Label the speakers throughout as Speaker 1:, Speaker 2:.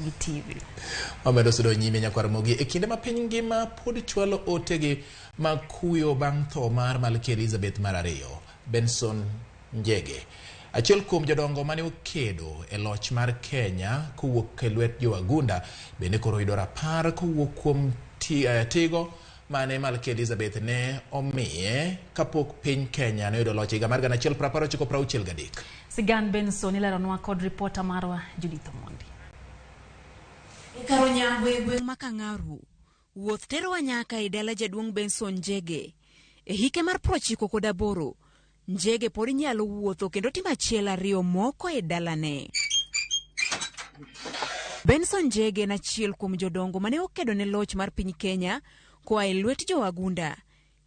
Speaker 1: Ramogi TV.
Speaker 2: Wamedo sudo nyime nyakwar Ramogi e kinde ma piny ngima pod chwalo otegi mag kuyo bang' tho mar Malkia Elizabeth mar ariyo, Benson Njege. Achiel kuom jodongo mane okedo e loch mar Kenya kowuok e lwet jowagunda bende koro oyudo rapar kowuok kuom tigo mane Malkia Elizabeth ne omiye kapok piny Kenya ne oyudo loch higa mar 1963.
Speaker 1: Sigand Benson ileronwa kod ripota marwa Judith Omondi.
Speaker 3: E kar Onyango e gweng' ma Kang'aru, wuoth terowa nyaka e dala jaduong' Benson Njege. E hike mar 98, Njege pod nyalo wuotho kendo timo achiel ariyo moko e dalane. Benson Njege en achiel kuom jodongo mane okedo ne loch mar piny Kenya koa e lwet jowagunda.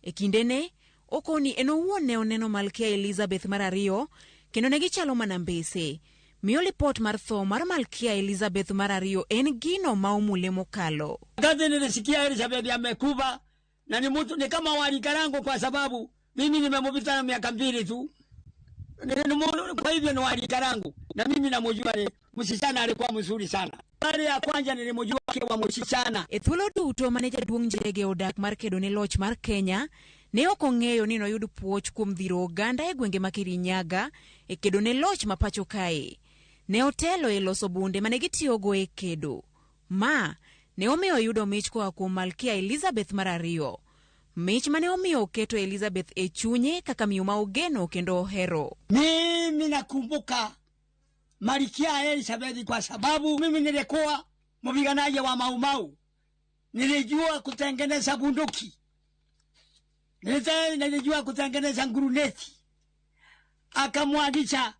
Speaker 3: E kindene, okoni en owuon ne oneno Malkia Elizabeth mar ariyo kendo ne gichalo mana mbese. Miyo lipot mar tho mar Malkia Elizabeth mar ariyo en gino ma omule mokalo.
Speaker 4: Wakati nilisikia Elizabeth amekufa na ni mtu ni kama walikarango kwa sababu mimi nimemupita na miaka 2 tu. Kwa hivyo ni walikarangu na mimi namjua ni msichana alikuwa mzuri sana. Mara ya kwanza nilimjua akiwa msichana.
Speaker 3: E thuolo duto mane jaduong' Njege odak mar kedo ne loch mar Kenya, ne ok ong'eyo ni noyud puoch kuom dhiro oganda e gwenge ma Kirinyaga e kedo ne loch ma pacho kae. Ne otelo e loso bunde mane gitiyogo e kedo. Ma ne omiyo oyudo mich koa kuom Malkia Elizabeth mar ariyo. Mich mane omiyo oketo Elizabeth e chunye kaka miyo ma ogeno kendo ohero.
Speaker 4: Mimi nakumbuka Malkia Elizabeth kwa sababu mimi nilikuwa mpiganaji wa Mau Mau. Nilijua kutengeneza bunduki. Nilijua kutengeneza nguruneti. Akamwagisha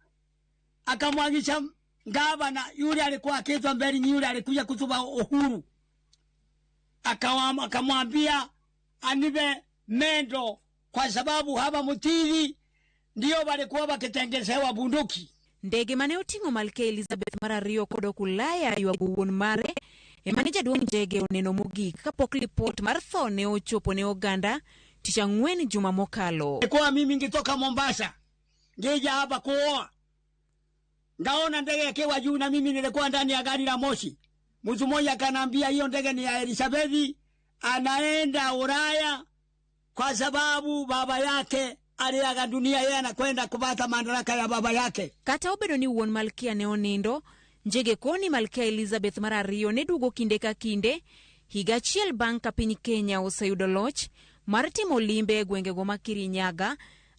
Speaker 4: gavana yule alikuwa akiitwa Mberi, yule alikuja kutupa uhuru. Akamwambia anipe mendo kwa sababu hapa Mutiri ndio walikuwa wakitengenezewa bunduki.
Speaker 3: Ndege mane oting'o Malkia Elizabeth mar ariyo kodok Ulaya ywago wuon mare ema ne jaduong' Njege oneno mogik kapok lipot mar tho ne ochopo ne oganda tich ang'wen juma mokalo.
Speaker 4: Kwa mimi ngitoka Mombasa ngija hapa kuoa, ngaona ndege ikiwa juu na mimi nilikuwa ndani ya gari la moshi. Mtu mmoja akaniambia hiyo ndege ni ya Elizabeth, anaenda Ulaya kwa sababu baba yake aliaga dunia, yeye anakwenda kupata madaraka ya baba yake.
Speaker 3: Kata obedo ni wuon Malkia ne onindo, Njege koni Malkia Elizabeth mar ariyo ne duogo kinde ka kinde, higa achiel bang' ka piny Kenya oseyudo loch mar timo limbe e gwengego ma Kirinyaga,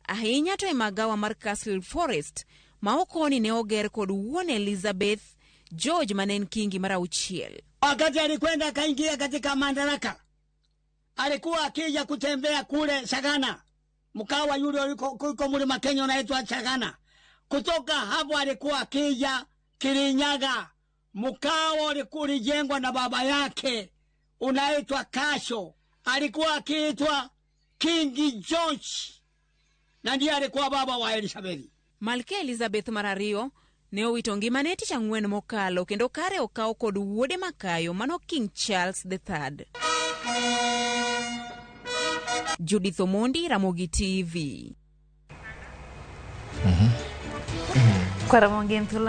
Speaker 3: ahinya to e magawa mar Castle Forest ma okoni ne oger kod wuon Elizabeth, George mane en kingi mar auchiel.
Speaker 4: Wakati alikwenda akaingia katika madaraka, alikuwa akija kutembea kule Sagana, mkawa yule uliko mlima Kenya unaitwa Sagana. Kutoka hapo alikuwa akija Kirinyaga, mkawa ulikuwa ulijengwa na baba yake unaitwa Kasho, alikuwa akiitwa King George, na ndiye alikuwa baba wa Elizabeth.
Speaker 3: Malkia Elizabeth mar ariyo ne owito ngimane tich ang'wen mokalo kendo kare okaw kod wuode makayo mano King Charles the Third. Judith Omondi, Ramogi TV.
Speaker 1: Kwa Ramogi en thuolo